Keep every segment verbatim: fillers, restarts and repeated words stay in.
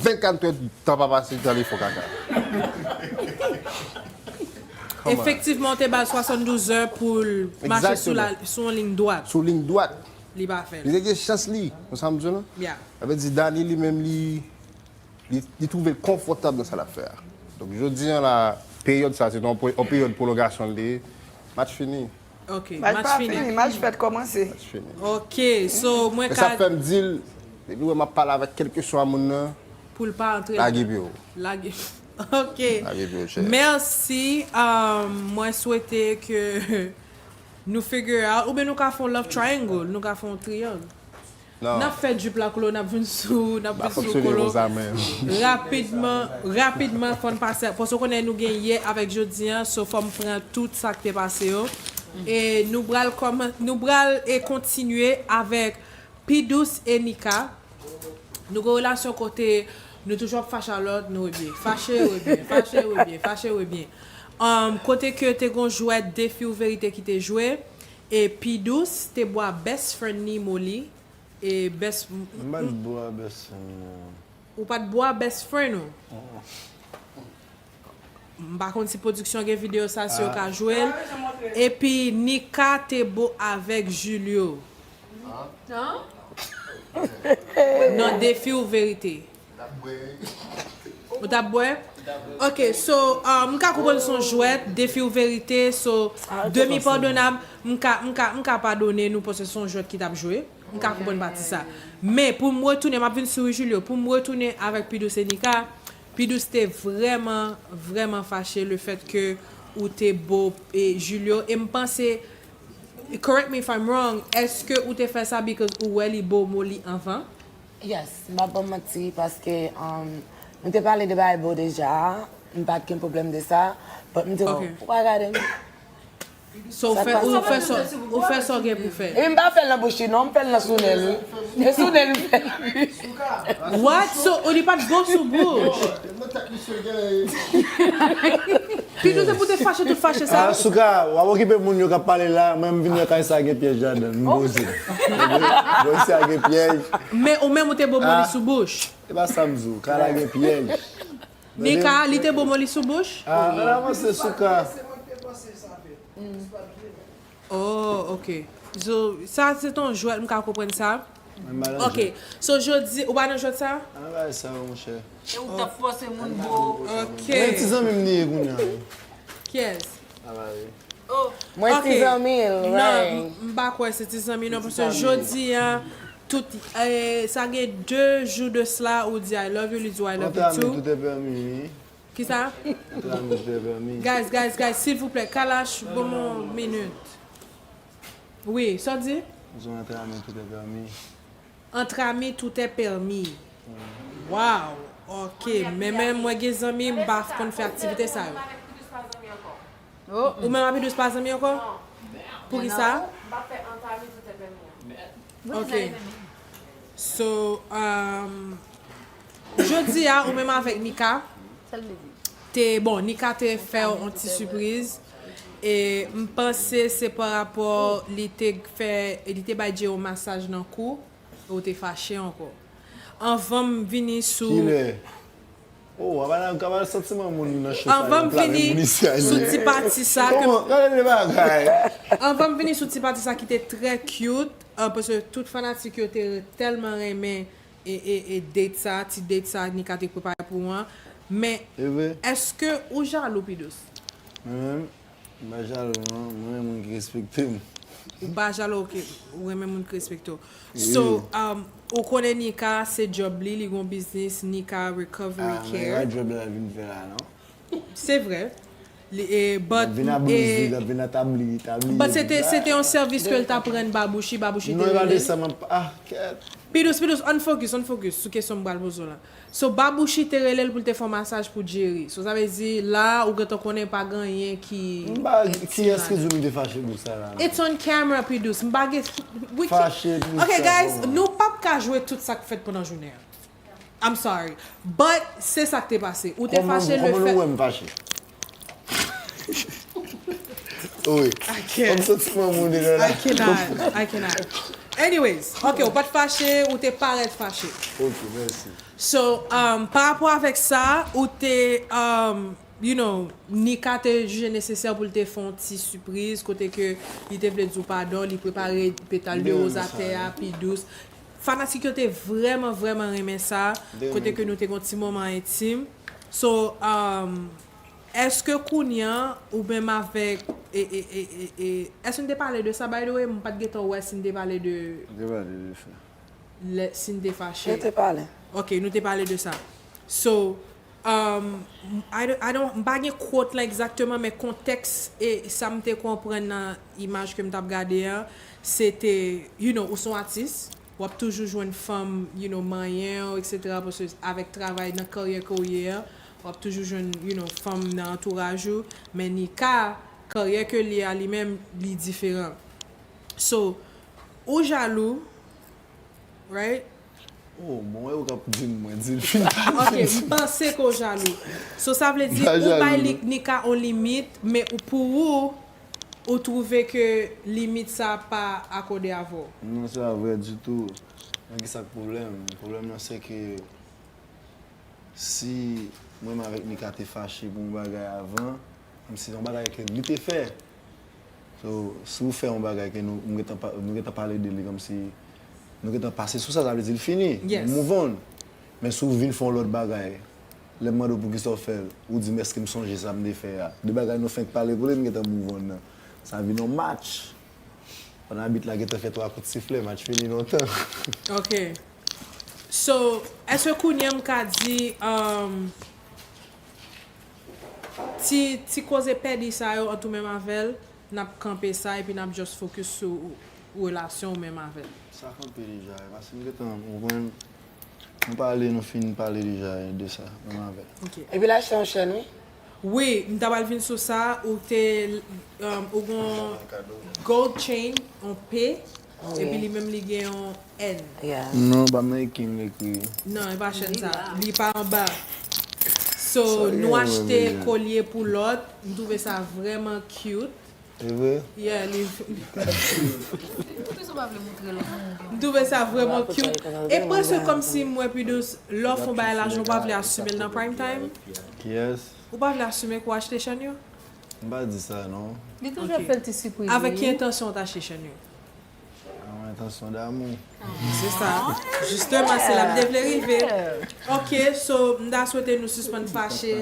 Senkant èdtan pa pase, li t ale fè kaka. Come on. Efektivman, w te ba l swasanndouz è pou l mache sou la, sou yon liy dwat. Sou liy dwat. Li pa fè l. Li te gen chans li, ou sa m di w la? Yeah. Sa vle di Dani li menm li, li, li twouve l konfòtab nan sa l ap fè a. Donk, jodi a la, peryòd sa, se te yon, yon peryòd pwolongasyon li te ye. Match fini. Ok, match pa fini, match fèk kòmanse. Match fini. Ok, so, mwen ka. E sa fè m di l, depi w wè m ap pale avèk kèlkeswa moun nan, pou l pa antre ladan. Lage pye w. Lage. Ok. Lage pye w, chè. Mèsi. Um, mwen swete ke nou figure out, oubyen nou ka fè yon love triangle, nou ka fè yon triyang. Non. N ap fè drip la, Kolo, n ap vin sou, n ap vin sou Kolo. Rapidman, rapidman, fò n pase, paske w konnen nou gen yè avèk jodi a, so fò m pran tout sa k te pase yo. E nou pral kòman-, nou pral, e, kontinye avèk Pidous e Nika. Nou gen relasyon kote nou toujou ap fache a lòt, nou rebyen. Fache, rebyen, fache, rebyen, fache, rebyen. Um, kote ke te gon jwèt Defi ou Verite ki te jwe, e Pidous te bwa best friend ni Molly, e best, m, m, m, m pa t bwa best friend mwen. Ou pa t bwa best friend ou? Mm. M pa konn si pwodiksyon gen videyo sa, si yo ka jwe l. Epi Nika te bo avèk Julio. Nan Defi ou Verite. Ou t ap bwè? Ok, so, uh, m ka konprann se yon jwèt, Defi ou Verite, so, demi padonab, m ka, m ka, m ka padone nou paske se yon jwèt ki t ap jwe. M ka konprann pati sa. Men pou m retounen, m ap vin sou wi Julio, pou m retounen avèk Pidous e Nika, Pidous te vrèman, vrèman fache le fèt ke ou te bo e Julio. E m panse, correct me if I'm wrong, èske ou te fè sa because ou wè li bo Molly anvan? Yes, m pa ban manti, paske, um, nou te pale de bagay bo deja, m pa t gen pwoblèm de sa, but m te, ok, ou pa gade m. So, ou fè, ou fè sa, ou fè sa w gen pou fè. E m pa fè l nan bouch li, non, m fè l nan sou nen l. E sou nen l m fè l. What? So, ou li pa t bon sou bouch? Pito se pou te fache tout fache sa. Ah, Souka, w ap okipe moun yo k ap pale la, mwen m vin wè kay sa gen pyèj ladan l, m poze. Bon, sa gen pyèj. Men ou menm ou te bo Molly sou bouch. E pa sa m di w, kay la gen pyèj. Nika, li te bo Molly sou bouch? Ah, ann avanse Souka. Oh, ok. So, sa se t on jwèt, m ka konprann sa. Ok. So, jodi, ou pa nan jwèt sa? Ann bay sa, monchè. E ou t ap fòse moun bo. Ok. Men ti zanmi m li ye kounye a. Kiyès? Mwen ti zanmi l, right. Non, m pa kwè se ti zanmi non, paske jodi a, tout, eh, sa gen de jou de sla, ou di I love you, li di I love you too. Entre amis, tout est permis. Kisa? Entre amis, tout est permis. Guys, guys, guys, silvouplè, Kalash, bon, yon minit. Wi, sa w di? Disons, entre amis, tout est permis. Entre amis, tout est permis. Wow! Ok, men, men mwen gen zanmi, m pa konn fè aktivite sa yo. Ou menm a Pidous pa zanmi ankò? Poukisa? Ok. So, um, jodi a, ou menm avèk Nika, te, bon, Nika te fè w on ti sipriz. E m panse se pa rapò li te fè, li te bay Jay yon masaj nan kou, ou te fache ankò. Anvan m vini sou. Kilè? Oh, w ap al, w ap al santiman moun nan cho sa, anvan m vini sou ti pati sa ke m. Kòman? Gade de bagay. Anvan m vini sou ti pati sa ki te trè cute, ah, paske tout fanatik yo te tèlman renmen e, e, e date sa, ti date sa Nika te prepare pou ou an. Men, èske ou jalou, Pidous? Mwen menm, m pa jalou, non. Mwen renmen moun ki respekte m. Ou pa jalou, ok. Ou renmen moun ki respekte w. So, um, ou konnen Nika, se djòb li, li gon biznis, Nika Recovery Care. Ah, men e pa djòb la l vin fè la, non. Se vre. Li, e, but, l ap vin a bouch vid, l ap vin a tabli, tabli. But se te, se te yon sèvis ke l t ap rann Babouchi, Babouchi te rele l. Non, e pa de sa, m ap, ah, kèt. Pidous, Pidous, ann focus, ann focus sou kesyon m pral poze w la. So, Babouchi te rele l pou l te fè yon masaj pou Jerry. So, sa vle di, la, ou gentan konnen pa gen anyen ki. M pa, kiyès ki di w m te fache pou sa la, non? It's on camera, Pidous. M pa gen. Fache pou sa. Ok, guys, nou p ap ka jwe tout sa k fèt pandan jounen an. I'm sorry. But, se sa k te pase. Ou te fache le fèt. Kòman nou wè m fache? Wi. I can't. Kòm santiman moun deja la. I cannot. I cannot. Anyways, ok, ou pa t fache, ou te parèt fache. Ok, mèsi. So, um, pa rapò avèk sa, ou te, um, you know, Nika te jije nesesè pou l te fè yon ti sipriz, kote ke li te vle di w padon, li prepare petal de woz atè a, pi dous. Fanatik yo te vrèman, vrèman renmen sa, kote ke nou te gen yon ti moman entim. So, um, èske kounye a, ou menm avèk, e, e, e, e, e, èske n te pale de sa, by the way? M pa t gentan wè si n te pale de. N te pale de sa. Lè, si n te fache. Nou te pale. Ok, nou te pale de sa. So, um, I don't, I don't, m pa gen quote lan egzakteman, men kontèks e sa m te konprann nan imaj ke m t ap gade an, se te, you know, ou se yon atis, w ap toujou jwenn fanm, you know, manyen w, et cetera, paske avèk travay nan karyè ke w ye an, w ap toujou jwenn, you know, fanm nan antouraj ou, men Nika, karyè ke l ye a li menm, li diferan. So, ou jalou, right? Oh, bon, e ou k ap di m, mwen di l fin pa Ok, m panse ke w jalou. So, sa vle di, ou bay li, Nika, yon limit, men ou, pou ou, ou twouve ke limit sa pa akòde avè w? Non, se pa vrè ditou. Men ki sa k pwoblèm? Pwoblèm nan se ke si mwen menm avèk Nika te fache pou yon bagay avan, kòmsi se yon bagay ke li te fè. So, si w fè yon bagay ke nou, m gentan pa, nou gentan pale de li kòmsi nou gentan pase sou sa, sa vle di l fini. Yes. Move on. Men si w vin fè yon lòt bagay, lè m mande w poukisa w fè l, ou di m èske m sonje sa m te fè a. De bagay nou fenk pale pou li, m gentan move on nan. Sa vin yon match. Pandan abit la gentan fè twa kout siflè, match fini lontan. Ok. So, èske kounye a m ka di, um, ti, ti koze pèdi sa yo ant ou menm avè l, n ap kanpe sa epi n ap just focus sou relasyon ou menm avè l? Sa kanpe deja, paske m gentan, ou konprann, nou pale, nou fin pale deja de sa, menm avè l. Ok. Epi l achte yon chèn, wi. Wi, m ta pral vin sou sa, ou te, um, ou gon gold chain, yon P, Wi. Epi li menm li gen yon N. Yeah. Non, pa Nike m ekri. Non, e pa chèn sa. Li pa anba. So, Sa nou gen achte mwen, kolye pou lòt. M twouve sa vrèman cute. E vre? Yeah, li. Poukisa w pa vle montre lanmou w gen? M twouve sa vrèman cute. E prèske kòmsi m wè pi dous lè w fè yon bagay lajan ou pa vle asime l nan prime time. Yes. Ou pa vle asime ke w achte chèn yo? M pa di sa, non. Li toujou ap fè l ti sipriz. Avèk ki entansyon w t achte chèn yo? Yon entansyon damou. Se sa. Jisteman, se la m te vle rive. Ok, so, m ta swete nou sispann fache.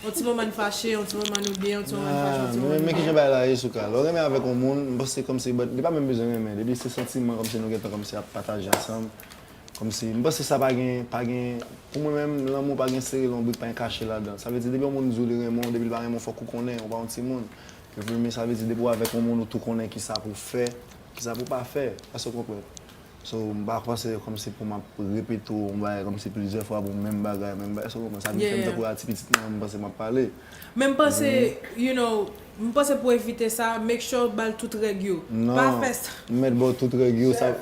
Yon ti moman n fache, yon ti moman nou byen, yon ti moman n fache, yon ti moman Men nou men byen. Kijan bagay la ye sou ka. Lè w renmen avèk yon moun, m panse kòmsi, but, li pa menm bezwen renmen. Depi se santiman kòmsi nou gentan kòmsi ap pataje ansanm. Kòmsi, m panse sa pa gen, pa gen, pou mwen menm, lanmou pa gen sere lonbrik, pa gen kache ladan. Sa vle di, depi yon moun di w li renmen w, depi l pa renmen w, fòk ou konnen, ou pa yon timoun. Ou konprann? Sa vle di, depi w avèk yon moun, ou tou konnen kisa pou w fè, kisa pou w pa fè. Èske w konprann? So, m pa panse kòmsi pou m ap repete w yon bagay kòmsi plizyè fwa pou menm bagay, menm bagay. Èske w konprann? Sa vin fè m Yeah. tankou a ti pitit mwen an, m panse m ap pale. Men m panse, you know, m panse pou evite sa, make sure w ba l tout règ yo. Pa Non, fè sa. M mèt ba w tout règ yo, sa.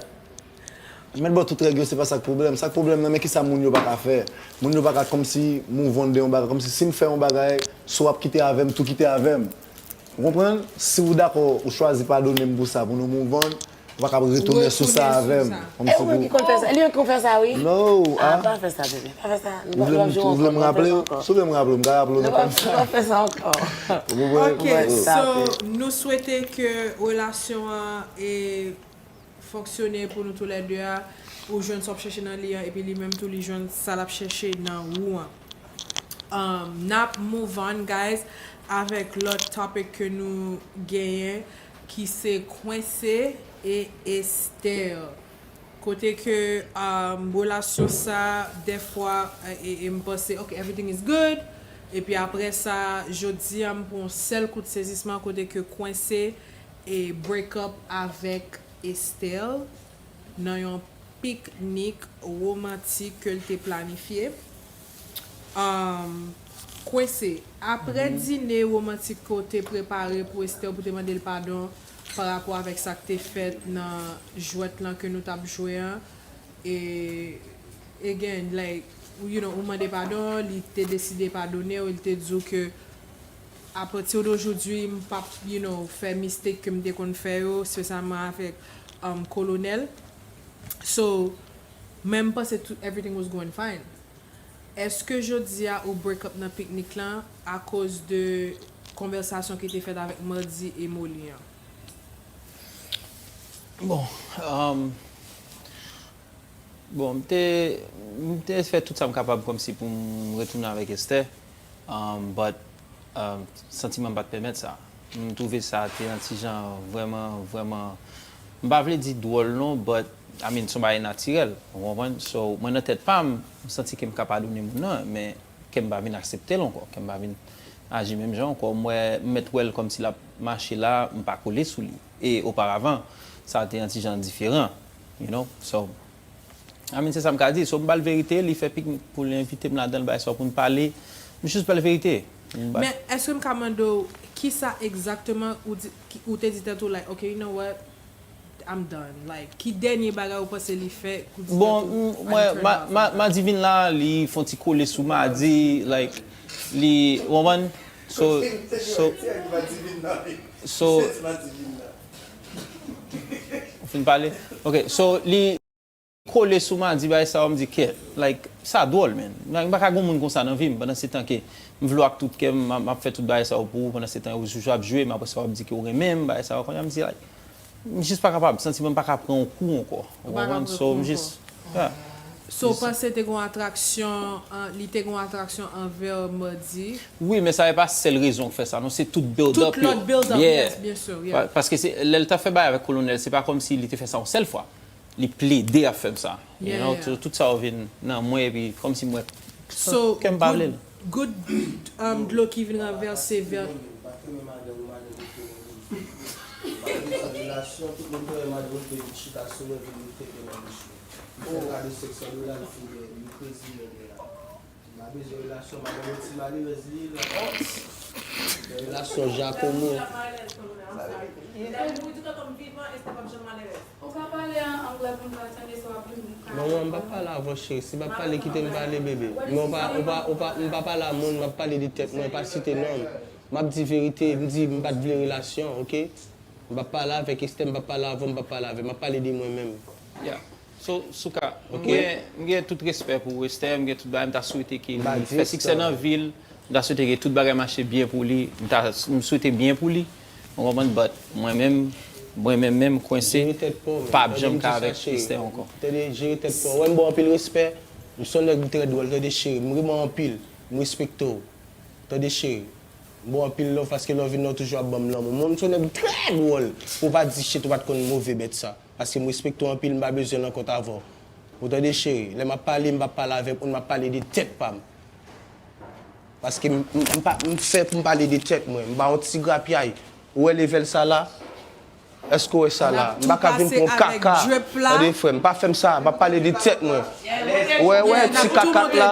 M mèt ba w tout règ yo, se pa sa k pwoblèm. Sa k pwoblèm nan, men kisa moun yo pa ka fè? Moun yo pa ka kòmsi move on de yon bagay. Kòmsi si m fè yon bagay, si w ap kite avè m, tou kite avè m. Ou konprann? Si w dakò, ou chwazi padone m pou sa, pou nou move on, ou pa ka retounen sou sa Retounen avè sou m. sa. Kòmsi E ou menm ki konn fè sa? Li menm ki konn fè sa, wi. No, Ah, ah. Pa fè sa, bebe. Pa fè sa. Ou vle m, ou vle m raple w? Si w vle m raple w, m ka raple w nan kòm sa. Pa fè sa ankò. Ou konprann? Ok, Mwen, so, sa te- nou swete ke relasyon an e fonksyone pou nou toulède a, ou jwenn sa w ap chèche nan li an, epi li menm tou li jwenn sa l ap chèche nan ou an. Um, n ap move on, guys, avèk lòt topic ke nou genyen, ki se Kwense e Esther. Kote ke, um, relasyon sa, dèfwa, e, e, e m panse, ok, everything is good. Epi apre sa, jodi a, m pran yon sèl kout sezisman kote ke Kwense e break up avèk Esther nan yon piknik womantik ke l te planifye. Um, Kwense, apre dine womantik ke w te prepare pou Esther pou te mande l padon pa rapò avèk sa k te fèt nan jwèt lan ke nou t ap jwe an, e, again, like, you know, ou mande padon, li te deside padone w, li te di w ke apati de jodi, m p ap, you know, fè mistake ke m te konn fè yo, espesyalman avèk, um, Kolonèl. So, men m panse tout, everything was going fine. Èske jodi a ou break up nan piknik lan akoz de konvèsasyon ki te fèt avèk Mandy e Molly an? Bon, um, bon, m te, m te fè tout sa m kapab kòmsi pou m retounen avèk Esther, um, but um, santiman m pa t pèmèt sa. M twouve sa te yon ti jan vrèman, vrèman, m pa vle di dwòl non, but I mean, se yon bagay natirèl, ou konprann? So, mwen nan tèt pa m, m santi ke m ka padone moun nan, men ke m pa vin aksepte l ankò, ke m pa vin aji menm jan ankò. M wè, m mèt wè l kòmsi l ap mache la, m pa kole sou li. E oparavan, sa te yon ti jan diferan, you know? So, I mean, se sa m ka di. So, m ba l verite, li fè piknik pou l envite m ladan l, bay sa pou n pale. M jis ba l verite. M ba- Men, èske m ka mande w, kisa egzakteman ou, di, ki- ou te di tèt ou, like, okay, you know what? I'm done. Like, ki dènye bagay ou panse li fè? Ou di Bon, tèt ou, m- mwen, ma, ma, Madivin la, li fè yon ti kole sou Madi, like, li, ou konprann? So, so, so, ou fin pale? Ok, so, li kole sou Madi, bay sa, m di, kèt, like, sa dwòl, man. Like, m pa ka gon moun konsa nan vi m, pandan se tan ke m vle w ak tout kè m, m ap- m ap fè tout bagay sa yo pou ou, pandan se tan ou toujou ap jwe, m apre sa w ap di ke w renmen m, bagay sa yo, kounye a m di, like, m jis pa kapab, santi mwen m pa ka pran yon kou ankò. Ou konprann? So, m jis, yeah. So, w panse te gon atraksyon, an- li te gon atraksyon anvè Madi? Wi, men sa e pa sèl rezon k fè sa, non, se tout build up. Tout lòt build up, yes, byen si, yeah. Pa- Paske se, lè l ta fè bagay avèk Kolonèl, se pa kòmsi li te fè sa yon sèl fwa. Li plede ap fè m sa. You Yeah, know, yeah. tout, tout sa yo vin nan mwen, epi kòmsi mwen, So, kè m pa vle l. Good, good um, dlo ki vin ranvèse vè. Pa kenbe madanm ou, madanm ou kenbe ou. Pa bezwen relasyon, tout moun te wè madanm ou te vin chita sou mwen, vin mete men nan bouch mwen. Li fè kado senk san dola, li fin dèyè, li krezi mwen dèyè. M pa bezwen relasyon, madanm ou ti malerèz li, la. Nan relasyon Jacomo. Ou pa pale an anglè pou m ka tande sa w ap di m. Non, non, m p ap pale avè w, cheri. Si m ap pale, kite m pale, bebe. Men ou pa, ou pa, ou pa, m pa pale a moun, m ap pale de tèt mwen, pa site non m. M ap di verite, m di m pa t vle relasyon, oke? M p ap pale avèk Esther, m p ap pale avè w, m p ap pale avè, m ap pale de mwen menm. Yeah. So, Souka, Ok. mwen, m gen tout respè pou Esther, m gen tout bagay, m ta swete ke M pa li di fè siksè sa. Nan vi l, m ta swete ke tout bagay mache byen pou li, m ta, m swete byen pou li, ou konprann, but mwen menm, mwen menm, menm kwense, Jere tèt pa w, men. Pa ap Tande janm m ka di sa, avèk cheri. Esther ankò. Tande, jere tèt pa w. Wè, m ba w anpil respè. M se yon nèg trè dwòl, tande, cheri. M renmen w anpil. M respekte w. Tande, cheri. M ba w anpil love paske love nan w toujou ap ban m lanmou. Mwen, m se yon nèg trè dwòl. Pou w pa di shit, ou pa t konn move bèt sa. Paske m respekte w anpil, m pa bezwen rankontre avè w. Ou tande, cheri, lè m ap pale, m p ap pale avèk moun, m ap pale de tèt pa m. Paske m, m, m pa, m fè pou m pale de tèt mwen. M pa yon ti grapyay. Ou wè level sa la? Èske w wè sa la? M pa ka vin pran kaka. Tande, frè m, pa fè m sa. M ap pale de tèt mwen. Ou wè, ou wè ti kaka la?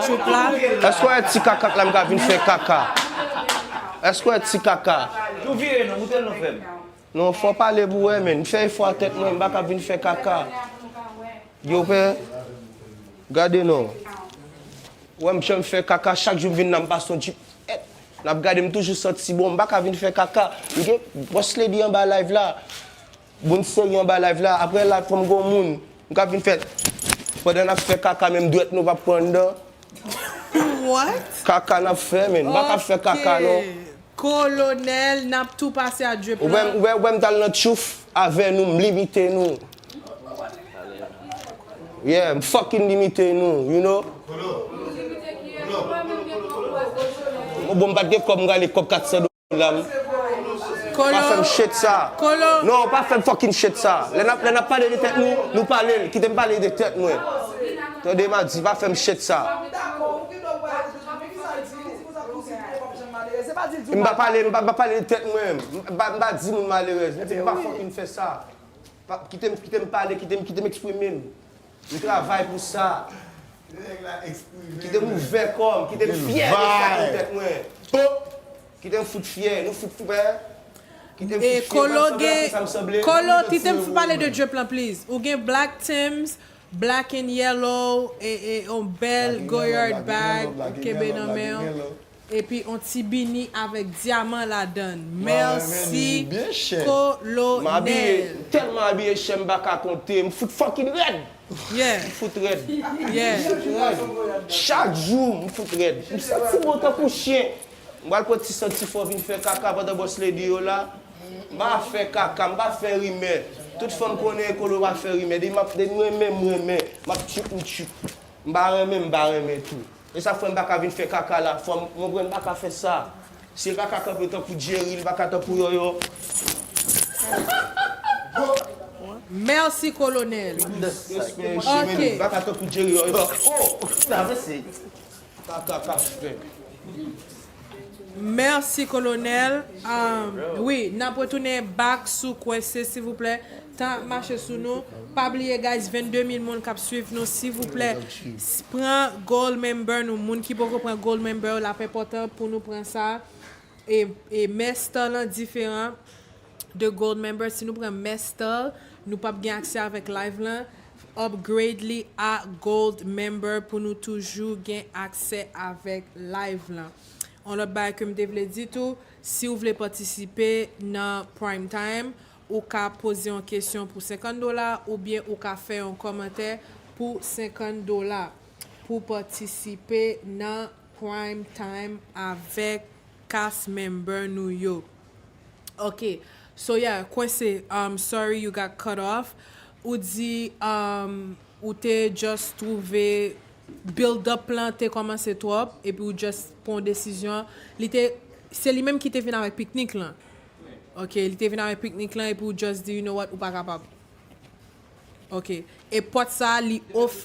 Èske w wè ti kaka la m ka vin fè kaka? Èske w wè ti kaka? Nou vire non, moute l non frè m. Non, fò pale pou wè, men. M fè efò a tèt mwen, m pa ka vin fè kaka. Yo, pè, gade non. Wè m janm fè kaka, chak jou m vin nan m pase yon djip. N ap gade m toujou santi bon, m pa ka vin fè kaka. M gen boss lady anba live la. Moun serye anba live la. Apre la, fò m gon moun. M ka vin fè. Pandan n ap fè kaka, menm dwèt nou p ap pran anndan. What? Kaka n ap fè, men. M pa ka fè kaka, non. Kolonèl, n ap tou pase a drip Ou wè, ou wè, ou wè m t al nan tchouf avè nou, m limite nou. Yeah, m fucking limite nou, you know? Bon, bon, m pa t gen kòb, m rale kòb kat san dola m. Pa fè m shit sa. Kolo. Non, pa fè m fucking shit sa. Lè n ap, lè n ap pale de tèt nou, nou pale l. Kite m pale de tèt mwen. Tande, m a di, pa fè m shit sa. M pa pale, m pa, m pa pale de tèt mwen. M pa, m pa di moun malerèz. Nèg, m pa fucking fè sa. Pa, kite m, kite m pale, kite m, kite m eksprime m. M travay pou sa. Kite m ouvè kò m, kite m fyè de sa ki nan tèt mwen. Kite m fout fyè, nou fout fè. Kite m E fout fyè, Kolo mwen sanble gen, ak sa m sanble. Kolo, kite m fout pale de drip lan, please. Ou gen black Timbs, black and yellow, e, e yon bèl Goyard bag ou kenbe nan men w. Epi on ti bini avèk dyaman ladann. Mèsi, Kolonèl. M abiye, m tèlman abiye chè, m pa ka konte. M fout fucking rèd. M fout rèd. M fout rèd. Chak jou, m fout rèd. M santi bon tankou chen. M pral pran ti sant ti fò vin fè kaka pandan boss lady yo la. M pa fè kaka, m pa fè rimè. Tout fanm konnen Kolo pa fè rimè. Depi m ap, depi m renmen, m renmen. M ap tchup, m tchup. M pa renmen, m pa renmen tou. E sa fè m pa ka vin fè kaka la. Fò m konprann m pa ka fè sa. Si l pa ka kanpe tankou Jerry, li pa ka tankou Yòyò. Mèsi, Kolonèl. Respè, chimè, li pa ka tankou Jerry, Yòyò. Oh! Sa vle se. Kaka k ap fè. Mèsi, Kolonèl. Um, wi, n ap retounen back sou Kwese, silvouplè. Tan ap mache sou nou. Pa bliye, guys, vennde mil moun k ap swiv nou, silvouplè. S- Pran gold member nou. Moun ki poko pran gold member, l ap enpòtan pou nou pran sa. E, e master lan diferan de gold member. Si nou pran master, nou p ap gen aksè avèk live lan. Upgrade li a gold member pou nou toujou gen aksè avèk live lan. On lòt bagay ke m te vle di tou, si w vle patisipe nan prime time, ou ka poze yon kesyon pou senkant dola oubyen ou ka fè yon kòmantè pou senkant dola pou patisipe nan prime time avèk cast member nou yo. Ok, so yeah, Kwese, um, sorry you got cut off. Ou di, um, ou te just twouve build up lan te kòmanse twòp, epi ou just pran yon desizyon. Li te, se li menm ki te vin avèk piknik lan. Ok, li te vin avèk piknik lan, epi ou just di, you know what, ou pa kapab. Ok, e pòt sa, li of-,